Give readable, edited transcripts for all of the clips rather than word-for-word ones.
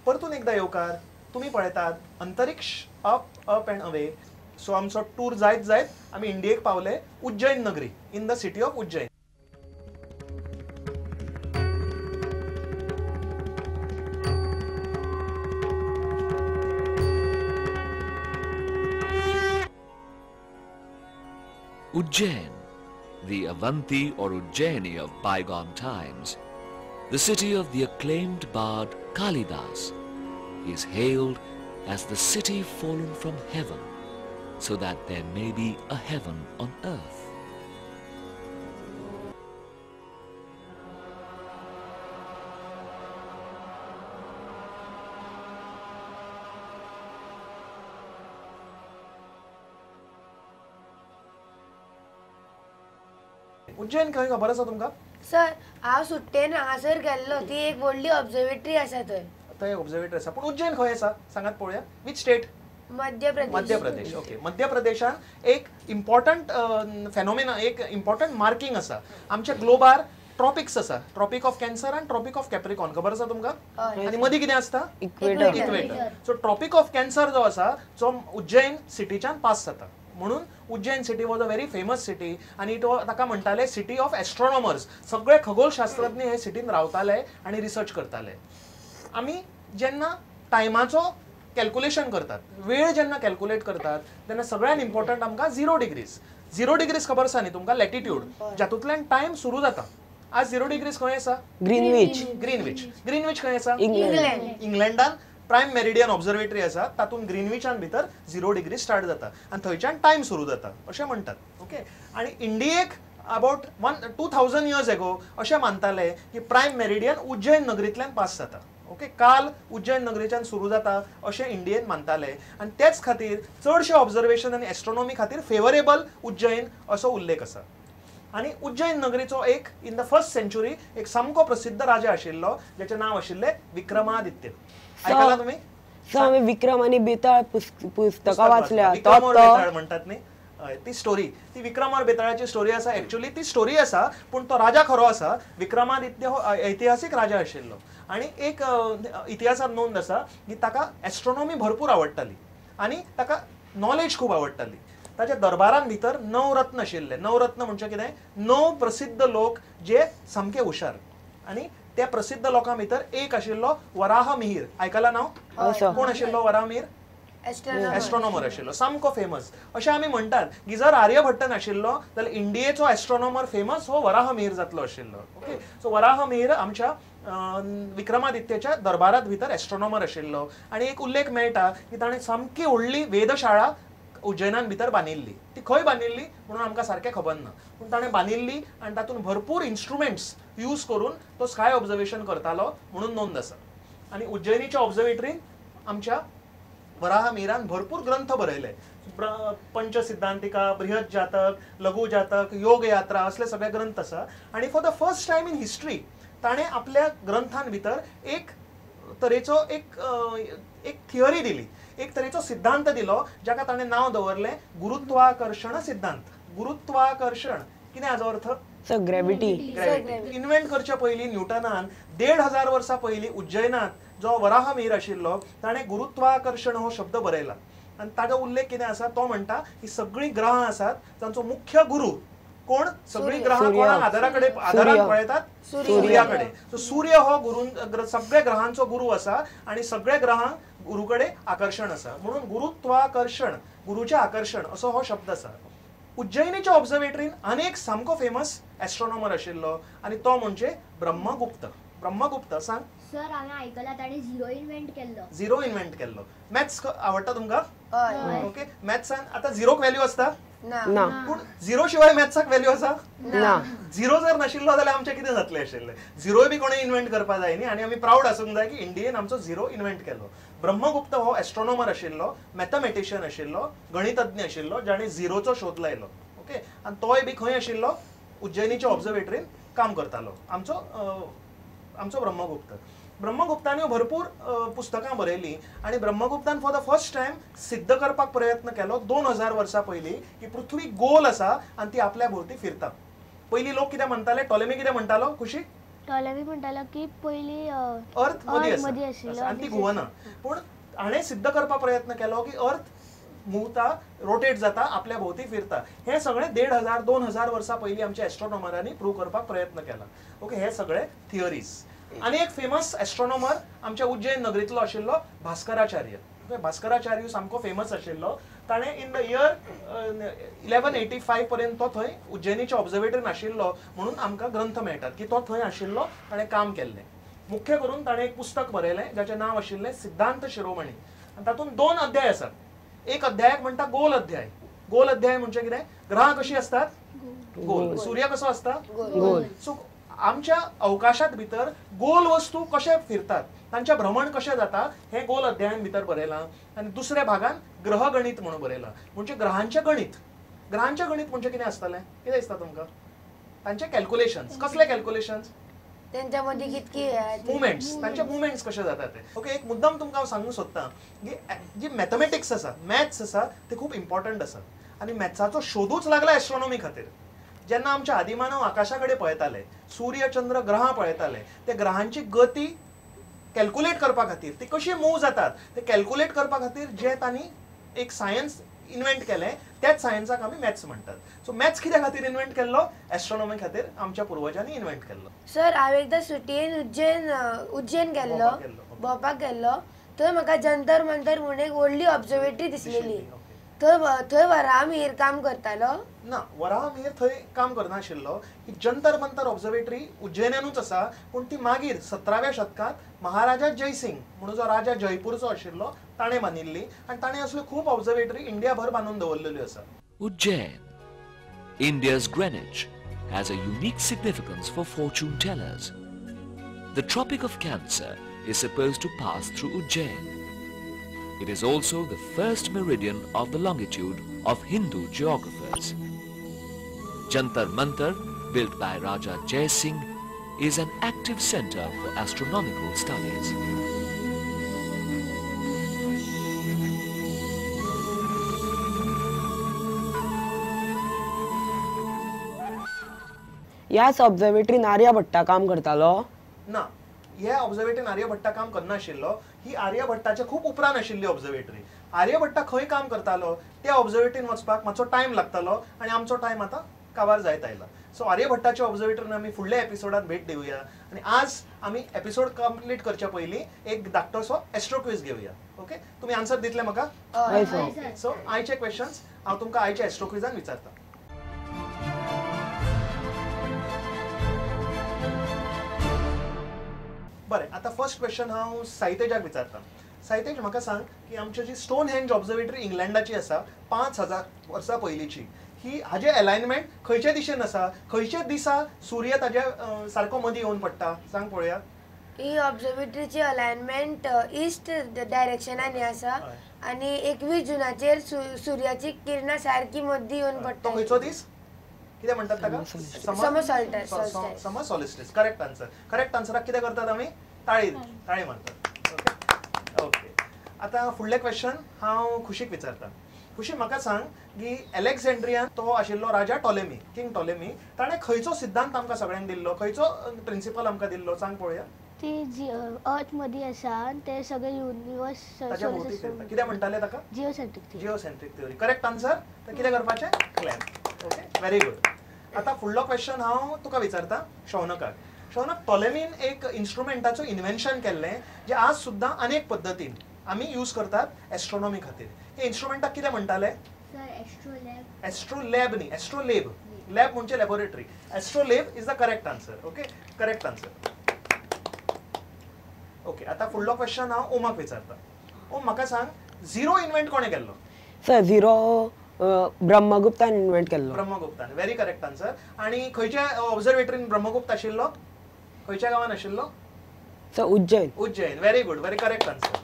परतून एकदा येवकार. तुमी पळयतात अंतरिक्ष up up and away. So आमचो टूर जायत जायत आमी इंडियेक पावले, उज्जैन नगरी, in the city of Ujjain. Ujjain, the Avanti or Ujjaini of bygone times, the city of the acclaimed bard Kalidas, is hailed as the city fallen from heaven, so that there may be a heaven on earth. Ujjain खंय खबर आसा तुमकां? Sir, हांव सुट्टेन हांगासर गेल्लो, ती एक व्हडली ऑब्जर्वेटरी आसा थंय. थंय ऑब्जर्वेटरी आसा, पूण उज्जैन खंय आसा सांगात पळोवया. Which state? Madhya Pradesh. Madhya Pradesh, okay. मध्य प्रदेशान एक इम्पॉर्टंट फेनोमेना, एक इम्पॉर्टंट मार्किंग आसा. आमच्या ग्लोबार ट्रॉपिक्स आसा, ट्रॉपिक ऑफ कॅन्सर आनी ट्रॉपिक ऑफ कॅप्रिकॉन, खबर आसा तुमकां? आनी मदीं कितें आसता? Equator. Equator. So tropic of cancer जो आसा जो उज्जैन सिटीच्यान पास जाता, म्हणून Ujjain city was a very famous city. आनी तो ताका म्हणटाले सिटी ऑफ एस्ट्रॉनॉमर्स. सगळे खगोलशास्त्रज्ञ हे सिटीन रावताले आनी रिसर्च करताले. आमी जेन्ना टायमाचो कॅल्क्युलेशन करतात, वेळ जेन्ना कॅल्क्युलेट करतात तेन्ना सगळ्यात इम्पॉर्टंट आमकां 0 डिग्रीज. 0 डिग्रीज खबर आसा न्ही तुमकां? लॅटिट्यूड, जातूंतल्यान टायम सुरू जाता. आज 0 डिग्रीज खंय आसा? ग्रीनविच. ग्रीनविच. ग्रीनविच खंय आसा? इंग्लंड. इंग्लंडान प्रायम मेरिडियन ऑब्जर्वेटरी आसा, तातूंत ग्रीनविचान भितर 0 डिग्री स्टार्ट जाता आनी थंयच्यान टायम सुरू जाता अशें म्हणटात. ओके. आनी इंडियेक अबाउट 2000 इयर्स एगो अशें मानताले की प्रायम मेरिडियन उज्जैन नगरींतल्यान पास जाता. ओके, काल उज्जैन नगरीच्यान सुरू जाता अशें इंडियेन मानताले आनी तेच खातीर चडशे ऑब्जर्वेशन आनी एस्ट्रॉनॉमी खातीर फेवरेबल उज्जैन असो उल्लेख आसा. आनी उज्जैन नगरीचो एक इन the first century एक सामको प्रसिद्ध राजा आशिल्लो ज्याचें नांव आशिल्लें विक्रमादित्य. आयकलां तुमी? सो आमी विक्रम आनी बेताळ पुस्तकां वाचल्या. विक्रम और बेताळ म्हणटात न्ही, ती स्टोरी, ती विक्रम और बेताळाची स्टोरी आसा. एक्चुअली ती स्टोरी आसा, पूण तो राजा खरो आसा. विक्रमादित्य हो ऐतिहासीक राजा आशिल्लो आनी एक इतिहासात नोंद आसा की ताका एस्ट्रॉनॉमी भरपूर आवडटाली आनी ताका नॉलेज खूब आवडटाली. ताच्या दरबारान भितर नवरत्न आशिल्ले. नवरत्न म्हणजे कितें? 9 प्रसिद्ध लोक जे सामके हुशार, आनी त्या प्रसिद्ध लोकां भितर एक आशिल्लो वराह मिहीर. आयकलां नांव? कोण आशिल्लो वराह मिहीर? एस्ट्रॉनॉमर आशिल्लो, सामको फेमस. अशें आमी म्हणटात की जर आर्यभट्ट नाशिल्लो जाल्यार इंडियेचो एस्ट्रॉनॉमर फेमस हो वराह मिहीर जातलो आशिल्लो. ओके, सो वराह मिहीर आमच्या विक्रमादित्याच्या दरबारांत भितर एस्ट्रॉनॉमर आशिल्लो आनी एक उल्लेख मेळटा की ताणें सामकी व्हडली वेदशाळा उज्जैनान भितर बांदिल्ली. ती खंय बांदिल्ली म्हणून आमकां सारकें खबर ना, पूण ताणें बांदिल्ली आनी तातूंत भरपूर इन्स्ट्रुमेंट्स यूज करून तो स्काय ऑब्जर्वेशन करतालो म्हणून नोंद आसा. आनी उज्जैनीच्या ऑब्जर्वेटरीन आमच्या वराह मिहीरान भरपूर ग्रंथ बरयले. पंचसिद्धांतिका, बृहद जातक, लघु जातक, योग यात्रा असले सगळे ग्रंथ आसा. आनी for the first time in history ताणें आपल्या ग्रंथान भितर एक तरेचो एक थियरी दिली, एक तरेचो सिद्धांत दिलो जाका ताणें नांव दवरलें गुरुत्वाकर्षण सिद्धांत. गुरुत्वाकर्षण कितें हाजो अर्थ? ग्रॅव्हिटी. ग्रॅव्हिटी इन्व्हेंट करच्या पयलीं न्यूटनान 1500 वर्सां पयलीं उज्जैनात जो वराह मिहीर आशिल्लो ताणें गुरुत्वाकर्षण हो शब्द बरयला आनी ताजो उल्लेख कितें आसा? तो म्हणटा की सगळीं ग्रहां आसात तांचो मुख्य गुरू कोण? सगळीं ग्रहां कोणाक आदारा कडेन आदारान पळयतात? सुर्या कडेन. सो सूर्य हो गुरू, सगळ्या ग्रहांचो गुरू आसा आनी सगळ्या ग्रहांक गुरू कडेन आकर्शण आसा, म्हणून गुरुत्वाकर्षण, गुरूचें आकर्शण असो हो शब्द आसा. उज्जैनीच्या ऑब्जर्वेटरीन आनी एक सामको फेमस एस्ट्रॉनॉमर आशिल्लो आनी तो म्हणजे ब्रह्मगुप्त. ब्रह्मगुप्त सांग. सर, हांवें आयकलां ताणें झिरो इन्व्हेंट केल्लो. झिरो इन्व्हेंट केल्लो. मॅथ्स आवडटा तुमकां? ओके, मॅथ्सान आतां झिरोक व्हॅल्यू आसता ना, पूण झिरो शिवाय मॅथ्साक व्हॅल्यू आसा ना. झिरो जर नाशिल्लो जाल्यार आमचें कितें जातलें आशिल्लें? झिरोय बी कोणें इन्व्हेंट करपाक जाय न्ही, आनी आमी प्रावड आसूंक जाय की इंडियेन आमचो झिरो इन्व्हेंट केलो. ब्रह्मगुप्त हो एस्ट्रॉनॉमर आशिल्लो, मॅथमॅटिशियन आशिल्लो, गणितज्ञ आशिल्लो जाणें झिरोचो शोध लायलो. ओके, आनी तोय बी खंय आशिल्लो? उज्जैनीच्या ऑब्जर्वेटरीन काम करतालो आमचो आमचो ब्रह्मगुप्त. ब्रह्मगुप्तान भरपूर पुस्तकां बरयलीं आनी ब्रह्मगुप्तान फॉर the first time सिद्ध करपाक प्रयत्न केलो 2000 वर्सां पयलीं की पृथ्वी गोल आसा आनी ती आपल्या भोंवती फिरता. पयलीं लोक कितें म्हणटाले? टॉलेमी कितें म्हणटालो? खुशी टॉलेमी म्हणटालो की पयली अर्थ मदीं आशिल्लो आनी ती घुंवना. पूण हाणें सिद्ध करपा प्रयत्न केलो की अर्थ मुवता, रोटेट जाता, आपल्या भोंवती फिरता. हें सगळें 1500 2000 वर्सां पयलीं आमच्या एस्ट्रोनॉमरांनी प्रूव करपाक प्रयत्न केला. ओके, हे सगळे थियरीज. आनी एक फेमस एस्ट्रोनॉमर आमच्या उज्जैन नगरींतलो आशिल्लो भास्कराचार्य. ओके, भास्कराचार्य सामको फेमस आशिल्लो. ताणें इन the year 1185 पर्यंत तो थंय उज्जैनीच्या ऑब्जर्वेटरीन आशिल्लो म्हणून आमकां ग्रंथ मेळटात की तो थंय आशिल्लो, ताणें काम केल्लें. मुख्य करून ताणें एक पुस्तक बरयलें जाचें नांव आशिल्लें सिद्धांत शिरोमणी आनी तातूंत 2 अध्याय आसात. एक अध्यायाक म्हणटा गोल अध्याय. गोल अध्याय म्हणजे कितें? ग्रहां कशीं आसतात? गोल. सूर्य कसो आसता? गोल. सो आमच्या अवकाशांत भितर गोल वस्तू कशे फिरतात, तांचें भ्रमण कशें जाता हें गोल अध्यायान भितर बरयलां. आनी दुसऱ्या भागान ग्रह गणीत म्हणून बरयलां, म्हणजे ग्रहांचें गणीत. ग्रहांचें गणीत म्हणजे कितें आसतलें? कितें दिसता तुमकां? तांचे कॅल्कुलेशन्स. कसले कॅल्कुलेशन्स? त्यांच्या मदीं कितकी मुवमेंट्स, तांचे मुवमेंट्स कशे जातात ते. ओके, एक मुद्दाम तुमकां हांव सांगूंक सोदतां की जी मॅथमॅटिक्स आसा, मॅथ्स आसा, ते खूब इम्पॉर्टंट आसा. आनी मॅथ्साचो शोधूच लागला एस्ट्रॉनॉमी खातीर. जेन्ना आमचे आदिमानव आकाशा कडेन पळयताले, सूर्य चंद्र ग्रहां पळयताले, ते ग्रहांची गती कॅल्कुलेट करपा खातीर, ती कशी मूव जातात ते कॅल्कुलेट करपा खातीर जे तांणी एक सायन्स इन्व्हेंट केलें, त्याच सायन्साक आमी मॅथ्स म्हणटात. सो मॅथ्स कित्या खातीर इन्व्हेंट केल्लो? एस्ट्रॉनॉमी खातीर आमच्या पुर्वजांनी इन्व्हेंट केल्लो. सर, हांव एकदां सुटयेन उज्जैन गेल्लो, भोंवपाक गेल्लो. थंय म्हाका जंतर मंतर म्हूण एक व्हडली ऑब्जर्वेटरी दिसलेली. थंय वराहमिहीर काम करतालो ना, वराहमिहीर थंय काम करनाशिल्लो. ही जंतर मंतर ऑब्जर्वेटरी उज्जैनानूच आसा, पूण ती मागीर 17व्या शतकांत महाराजा जयसिंग म्हणून जो राजा जयपूरचो आशिल्लो ताणें बांदिल्ली आनी ताणें असल्यो खूब ऑब्जर्वेटरी इंडियाभर बांदून दवरलेल्यो आसा. Ujjain, India's Greenwich, has a unique significance for fortune tellers. The Tropic of Cancer is supposed to pass through Ujjain. It is also the first meridian of the longitude of Hindu geographers. Jantar Mantar, built by Raja Jai Singh, is an active center for astronomical studies. ह्याच ऑब्जर्वेटरीन आर्यभट्टा काम करतालो ना? ह्या ऑब्जर्वेटरीन आर्यभट्टा काम करनाशिल्लो. ही आर्यभट्टाचे खूब उपरांत आशिल्ली observatory. Aryabhatta खंय काम करतालो त्या ऑब्जर्वेटरीन वचपाक मातसो टायम लागतालो आनी आमचो टायम आतां काबार जायत आयला. सो आर्यभट्टाच्या ऑब्जर्वेटरीन आमी फुडल्या एपिसोडान भेट दिवया आनी आज आमी एपिसोड कंप्लीट करच्या पयलीं एक धाकटोसो एस्ट्रो क्विज घेवया. ओके, तुमी आन्सर दितले म्हाका? हय सर. सो आयचे क्वेश्चन्स हांव तुमकां आयच्या एस्ट्रो क्विजान विचारता. बरें, आतां फर्स्ट क्वेश्चन हांव साईतेजाक विचारता. साईतेज, म्हाका सांग की आमची जी स्टोन हेंज ऑब्जर्वेटरी इंग्लंडाची आसा 5000 वर्सां पयलींची, ही हाजें एलायनमेंट खंयचे दिशेन आसा? खंयच्या दिसा सूर्य ताज्या सारको मदीं येवन पडटा? सांग पळोवया. ही ऑब्जर्वेटरीची अलायनमेंट ईस्ट डायरेक्शनान आसा आनी 21 जुनाचेर सुर्याची किरणां सारकी मदीं येवन पडटा. तो खंयचो दीस? कितें म्हणटात ताका? Summer solstice. Summer solstice. Correct answer. Correct आन्सराक कितें करतात आमी? ताळी ताळी मारतात. ओके ओके, आतां फुडलें क्वेश्चन हांव खुशीक विचारता. खुशी, म्हाका सांग की अलेक्झांड्रियान तो आशिल्लो राजा टॉलेमी, किंग टॉलेमी, ताणें खंयचो सिद्धांत आमकां सगळ्यांक दिल्लो, खंयचो प्रिंसिपल आमकां दिल्लो? सांग पळोवया. ती अर्थ मदीं आसा आनी ते सगळे युनिवर्स ताच्या भोंवती फिरता. कितें म्हणटाले ताका? Geocentric theory. Geocentric theory. Correct answer. तर कितें करपाचें? क्लॅप. Okay, very good. आतां फुडलो क्वेश्चन हांव तुका विचारता शौनकाक. शौनक, टॉलेमीन एक इन्स्ट्रुमेंटाचो इन्व्हेन्शन केल्लें जें आज सुद्दां अनेक पद्दतीन आमी यूज करतात एस्ट्रोनॉमी खातीर. हे इन्स्ट्रुमेंटाक कितें म्हणटाले? सर, एस्ट्रोलॅब. एस्ट्रोलॅब न्ही, एस्ट्रोलेब. लॅब म्हणजे laboratory. Astrolabe is the correct answer. Okay, correct answer. Okay, आतां फुडलो क्वेश्चन हांव ओमाक विचारता. ओम, म्हाका सांग, झिरो इन्व्हेंट कोणें केल्लो? सर, झिरो ब्रह्मगुप्तान इन्व्हेंट केल्लो. ब्रह्मगुप्तान. Very correct answer. आनी खंयच्या ऑब्जर्वेटरीन ब्रह्मगुप्त आशिल्लो? खंयच्या गांवान आशिल्लो? Sir, Ujjain. Ujjain. Very good, very correct answer.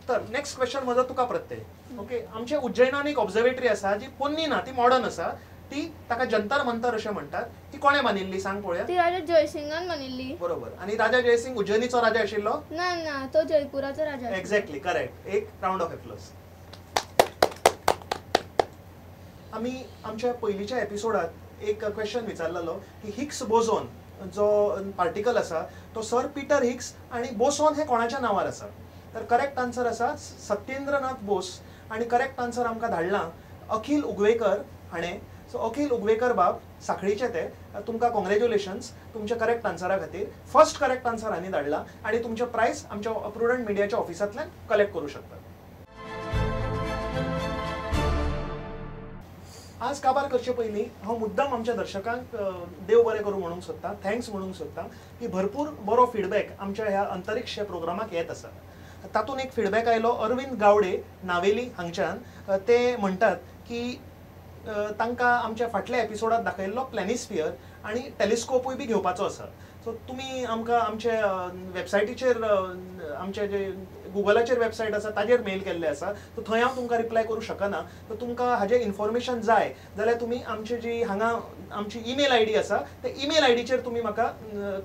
तर नेक्स्ट क्वेश्चन म्हजो तुका प्रत्यय. ओके, आमच्या उज्जैनान एक ऑब्जर्वेटरी आसा जी पोन्नी ना, ती मॉडर्न आसा, ती ताका जंतर मंतर अशें म्हणटात. ती कोणें बांदिल्ली सांग पळोवया? ती राजा जयसिंगान बांदिल्ली. बरोबर. आनी राजा जयसिंग उज्जैनीचो राजा आशिल्लो? ना ना, तो जयपुराचो राजा. Exactly correct. एक रावंड ऑफ एप्लॉज. आमी आमच्या पयलींच्या एपिसोडात एक क्वेश्चन विचारलेलो की हिग्स बोझोन जो पार्टिकल आसा तो सर पीटर हिग्स आनी बोसॉन हे कोणाच्या नांवार आसा? तर करेक्ट आन्सर आसा सत्येंद्रनाथ बोस आनी करेक्ट आन्सर आमकां धाडलां अखिल उगवेकर हाणें. सो अखिल उगवेकर बाब साखळीचे ते, तुमकां कॉंग्रेच्युलेशन्स तुमच्या करेक्ट आन्सरा खातीर. फर्स्ट करेक्ट आन्सर हांणी धाडला आनी तुमचें प्रायज आमच्या प्रुडंट मिडियाच्या ऑफिसांतल्यान कलेक्ट करूं शकतात. आज काबार करचे पयलीं हांव मुद्दाम आमच्या दर्शकांक देव बरें करूं म्हणूंक सोदतां, thanks म्हणूंक सोदतां की भरपूर बरो फिडबॅक आमच्या ह्या अंतरिक्ष प्रोग्रामाक येत आसा. तातूंत एक फिडबॅक आयलो अरविंद गावडे नावेली हांगच्यान. ते म्हणटात की तांकां आमच्या फाटल्या एपिसोडांत दाखयल्लो प्लॅनिस्फियर आनी टेलिस्कोपूय बी घेवपाचो आसा. सो तुमी आमकां आमचे वेबसायटीचेर, आमचे जे गुगलाचेर वेबसायट आसा ताजेर मेल केल्ले आसा, सो थंय हांव तुमकां रिप्लाय करूं शकना. सो तुमकां हाजें इन्फॉर्मेशन जाय जाल्यार तुमी आमची जी हांगा आमची ईमेल I D आसा त्या ईमेल I डीचेर तुमी म्हाका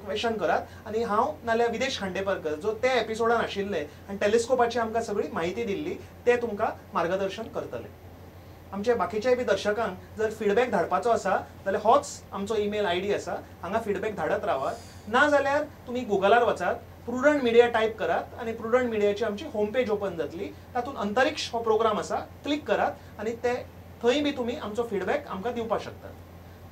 क्वेशन करात आनी हांव नाल्यार विदेश खांडेपारकर जो ते एपिसोडान आशिल्ले आनी टेलिस्कोपाची आमकां सगळी म्हायती दिल्ली ते तुमकां मार्गदर्शन करतले. आमच्या बाकीच्याय बी दर्शकांक जर फिडबॅक धाडपाचो आसा जाल्यार होच आमचो ईमेल I D आसा, हांगा फिडबॅक धाडत रावात. ना जाल्यार तुमी गुगलार वचात, प्रुडंट मिडिया टायप करात आनी प्रुडंट मिडियाची आमची होम पेज ओपन जातली, तातूंत अंतरिक्ष हो प्रोग्राम आसा, क्लिक करात आनी ते थंय बी तुमी आमचो फिडबॅक आमकां दिवपाक शकतात.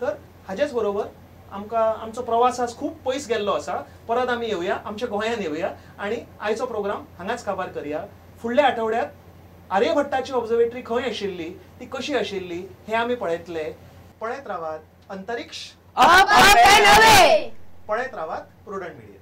तर हाजेच बरोबर आमकां आमचो प्रवास आज खूब पयस गेल्लो आसा, परत आमी येवया आमच्या गोंयांत येवया आनी आयचो प्रोग्राम हांगाच काबार करया. फुडल्या आठवड्यात आर्यभट्टाची ऑब्जर्वेटरी खंय आशिल्ली, ती कशी आशिल्ली हें आमी पळयतले. पळयत रावात अंतरिक्ष, पळयत रावात प्रुडंट मिडिया.